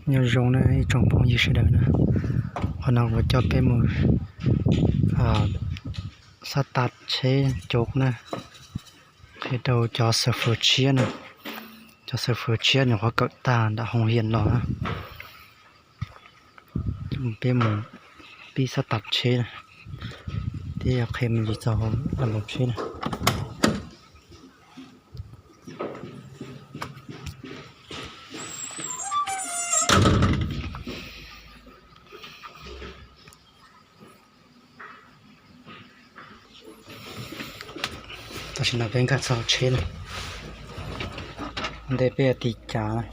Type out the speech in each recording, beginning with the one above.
Nyob zoo na ib tsoom phooj ywg sawv daws na, qhov no kuv coj peb mus xab tas tsheb cov na, qhia rau cov xav fwv tshiab na, cov xav fwv tshiab nyuam qhuav kawm tag nram hoo hias los na, peb mus pib xab tas tsheb na, peb qhia me ntsis txog hauv tsheb na. Tam sim no peb nkag txog tsheb na, ntej peb tig cav na,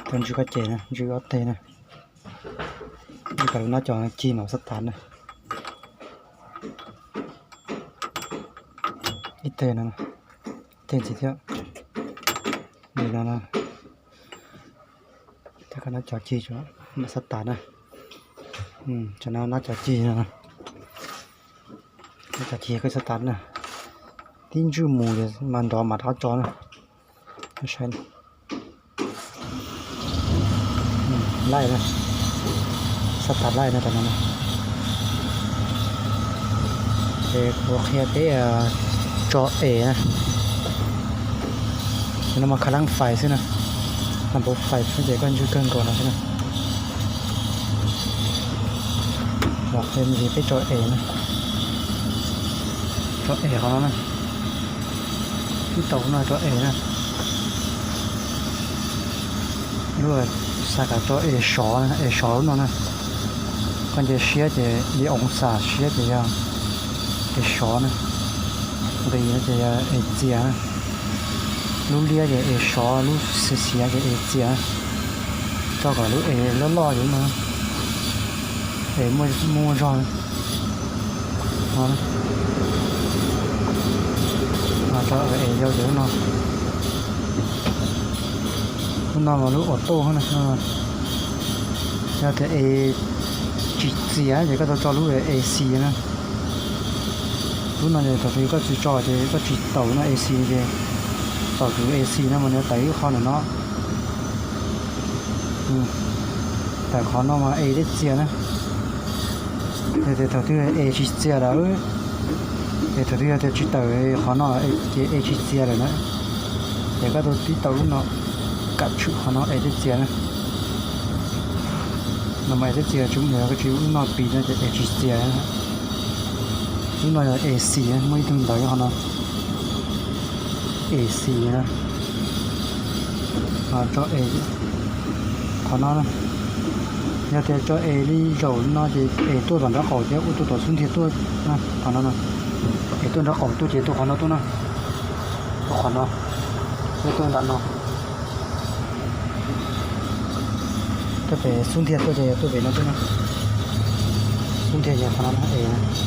tuaj ntswj koj ces na, ntswj ob teg na, ntswj tas lub nab cov cig mam xab tas na. Ib teg no, ib teg ntxiv thiab, li no na. Thiab koj nab cov cig mam xab tas na. Tam no nab cov cig no, nab cov cig koj xab tas na. Tib ntswj mus mas nrov mam rov tso na. Laij na, xab tas laij na tam no na. Ces kuv qhia peb tso es na. No mas khav leej fais xwb na, khav npauv fais xwb ces koj ntswj kawg nkaus no xwb na. Los qhia me ntsis peb tso es na, tso es qhov no na, tib tau no tso es na. Lub xav kam tso es sov na, es sov lub no na. Koj nce siab ces li oo xam siab ces yog es sov na, nqis no ces yog es txias na. Lub liab ces es sov, lub xiav xiav ces es txias na. Tso kom lub es loj loj ces lub no es muaj muaj zog. Tso es yau ces lub no, lub no mas lub auto na. Yog tias es tsis txias ces koj tau tso lub AC na. Lub no ces thaum twg koj tsis tso ces koj tsis taus no AC ces, taus tus AC no mas nws tawm ib qho ntawm no. Tawm qhov no mas es thiaj txias na. Yog tias thaum twg es tsis txias lawm, es thaum twg yog tias tsis tawm qhov no ces es tsis txias lawm na. Ces koj tau tib taus lub no, kam tshwm qhov no es thiaj txias na. No mas es thiaj txias, tsis muaj, yog koj tsis lub no pis no ces es tsis txias. Lub no yog AC, muaj ib tug ntawv qhov no, AC na. Tso es qhov no na. Yog tias tso es li zaum no ces es tuaj tom nraub qaum thiab ua tuaj tom xub ntiag tuaj na, qhov no na. Es tuaj nraub qaum tuaj ces tuaj qhov no tuaj na. Tuaj qhov no, tuaj nram no. Tuaj pem xub ntiag tuaj ces tuaj pem no tuaj na. Xub ntiag ces qhov no na es.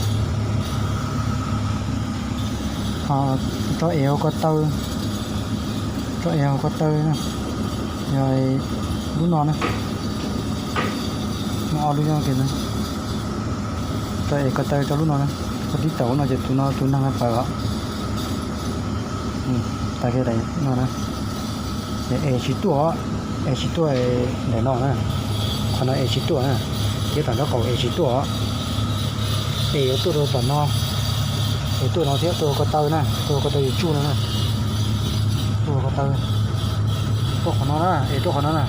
Tso es hauv ko taw, tso es hauv ko taw na, yog lub no na. Muaj ob lub nyob ke na. Tso es ko taw rau lub no na, koj tib taus lub no ces tus no tus neeg no pawv os. Tas kiag no na, es tsis tuaj, es tsis tuaj ntawm no na. Qhov no es tsis tuaj na, thiab tom nraub qaum es tsis tuaj. Es yuav tuaj rau tom no, es tuaj no thiab tuaj ko taw na, tuaj ko taw yuav tsuj no na. Tuaj ko taw, tuaj qhov no na, es tuaj qhov no na.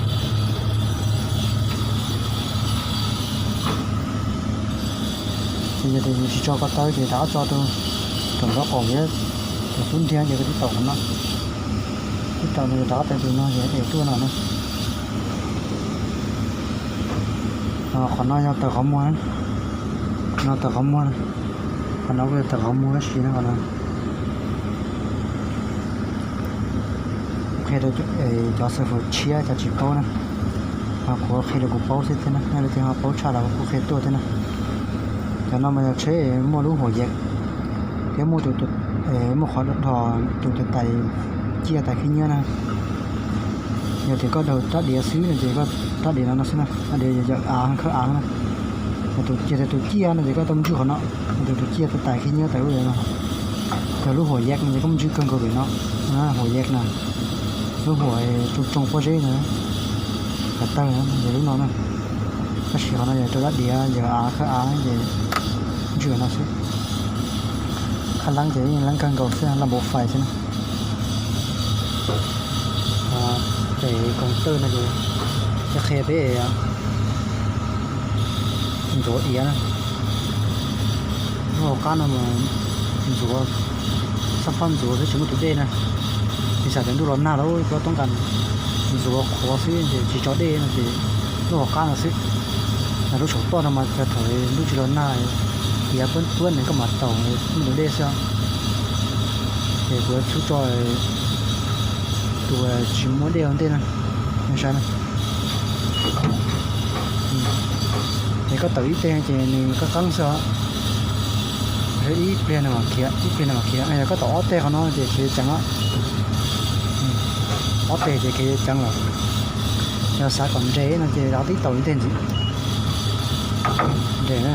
Ces yog tias yus tsis tso ko taw ces rov qab tso rau tom nraub qaum thiab tom xub ntiag ces koj tib taus qhov no, tib taus no rov qab tawm tus no es es tuaj no na. Qhov no yog tawm qhov muag na, no tawm qhov muag na, qhov no kuj yog tawm qhov muag tab sis na qhov no. Kuv qhia rau cov xav fwm tshiab cov tsis paub na, ho kuv qhia rau kuv paub xwb thiab na, yog leej twg ho paub tshaj los kuv qhia tuaj thiab na. Cov no mas yog tsheb muaj lub huam yees thiab muaj, muaj qhov dhos tus tais ciaj tais khib nyiab na. Yog tias koj daug rab diav xwb no ces koj rab diav no no xwb na, rab diav yawm av khawb av na. Tus ciaj, tus ciaj no ces koj tau ntswj qhov no, tus, tus ciaj tais khib nyiab tais ub no. Yog lub huam yees no ces koj mus ntswj kawg nkaus pem no, huam yees na, lub huam tsoo tsoo pob zeb na. Tawg ces lub no na. Tab sis qhov no yog rau dab diav, yog av khawb av ces ntswj no xwb. Khab leeb ces yeej leeb kawg nkaus xwb, laj npau fais xwb na. Pem koom tawj no ces qhia peb ntxuav iav na. Lub hauv qab no mas ntxuav, xab phab ntxuav xwb tsis muaj tus dej na. Piv xam tias ntuj los nag lawm kuv toob kas ntxuav qhuav xwb ces tsis tso dej no ces lub hauv qab no xwb. Lub saum toj no mas thaum ntuj tsis los nag, iav puab puab nws koj mam taum muaj tus dej xwb. Ces kuv txhub tso tus tsis muaj dej ua ntej na, saib na. Es koj taum ib teg ces nws qeeb qeeb xwb os. Ib pliag nws mam khiav, ib pliag nws mam khiav. Yog koj taum ob teg qhov no ces khiav ceev os. Ob teg ces khiav ceev lawm. Yog xav kom nres no ces rov tib taum ib teg ntxiv. Nres na.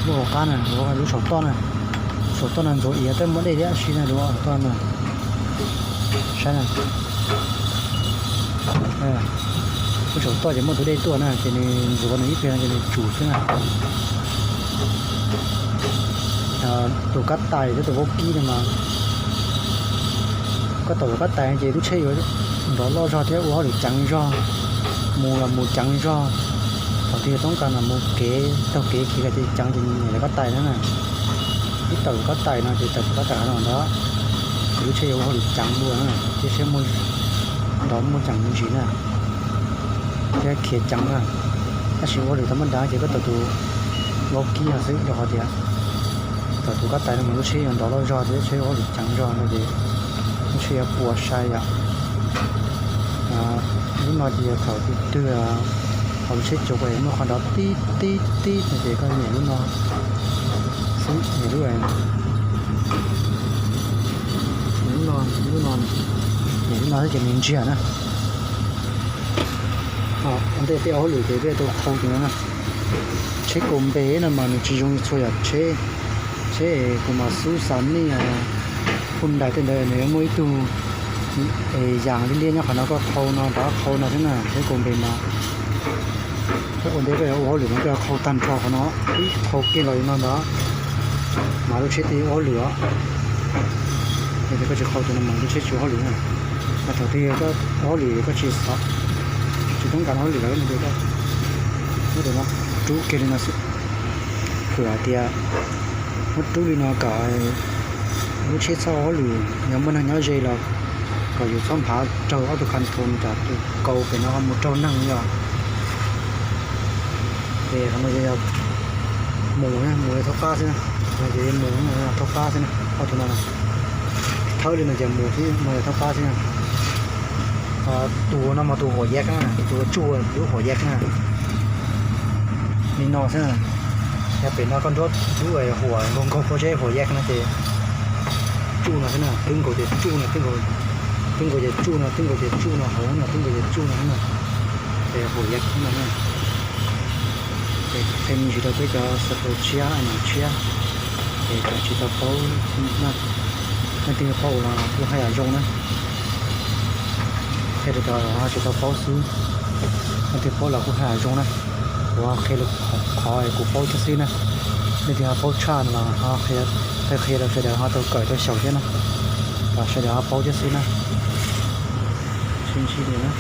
Lub hauv qab na, lub saum toj na. Saum toj no ntxuav iav twb muaj dej liab si na, lub hauv toj no. Saib na. Lub saum toj ces muaj tus dej tuaj na ces nws ntxuav nws ib pliag no ces nws tsum xwb na. Tus kab tais thiab tus vaub kib no mas, koj taum tus kab tais ces lub tsheb yuav nrov loj zog thiab ua hauj lwm ceev zog, mus los mus ceev zog. Thaum twg toob kas no mus kev taug kev khiav ces ceev ces nws niam lawv kab tais na. Ib taum tus kab tais no ces taum tus kab tais no ntag, ces lub tsheb yuav ua hauj lwm ceev dua na, thiab tsheb muaj nrov muaj ceev me ntsis na, thiab khiav ceev na. Tab sis ua hauj lwm tau maj nrad ces koj taum tus vaub kib no xwb, rau qhov tias taum tus kab tais no mas lub tsheb yuav nrov loj zog thiab lub tsheb ua hauj lwm ceev zog no ces lub tsheb yuav puas sai yom. Lub no ces yog thaum twg twg hauv lub tsheb tsuas muaj qhov nrov tib tib tib no ces koj nias lub no xwb, nias lub, nias lub no, nias lub no, nias lub no xwb ces nws ntsiag na. Ua ntej peb ua hauj lwm ces peb tau qhau tus no na. Tsheb kaus npe no mas nws tsis zoo li txhua yam tsheb, tsheb kuv mas xub xa nej, Hyundai tej ntawd nws yuav muaj ib tug yas liab liab nyob qhov no, koj qhau no rov qhau no xwb na. Tsheb kaus npe mas koj ua ntej koj yuav ua hauj lwm no koj yuav qhau tag nrho qhov no, ib qhau kiag los li no ntag, mas lub tsheb thiaj ua hauj lwm os. Yog tias koj tsis qhau tus no mas lub tsheb tsis ua hauj lwm na. Mas thaum twg koj ua hauj lwm koj tsis xav, tsis toob kas ua hauj lwm lawm no ces koj muab tus no rub kiag li no xwb, vim hais tias muab rub li no kom lub tsheb txhob ua hauj lwm, yog muaj neeg nyob ze los kom yus txhob nphav raug ob tug kha thum, tsam tus kaus pem no ho mus raug neeg yom. Ces qhov no ces yog mus, mus li thaub qab xwb na, ces mus thaub qab xwb na, ob tug no, thawb li no ces mus xwb no yog thaub qab xwb na. Tus no mas tus huam yav na, tus tsuj lub huam yav na, li no xwb na. Yog pem no koj nruab lub huam nkaug nkaug pob zeb huam yav no ces tsuj no xwb na, twb nkaus ces tsuj no, twb nkaus ces tsuj no, twb nkaus ces tsuj no, hauv no twb nkaus ces tsuj no xwb na. Ces huam yav no na. Ces qhia me ntsis rau peb cov xav tau tshiab, tshiab, ces cov tsis tau paub na, leej twg paub los kuj haj yam zoo na. Qhia rau cov tsis tau paub xwb, leej twg paub los kuj haj yam zoo na. Kuv qhia qhov kuv paub thiab xwb na. Leej twg ho paub tshaj no los ho qhia, qhia rau sawv daws ho tau kawm tau xyaum thiab na, kom sawv daws ho paub thiab xwb na. Sib ntsib dua na.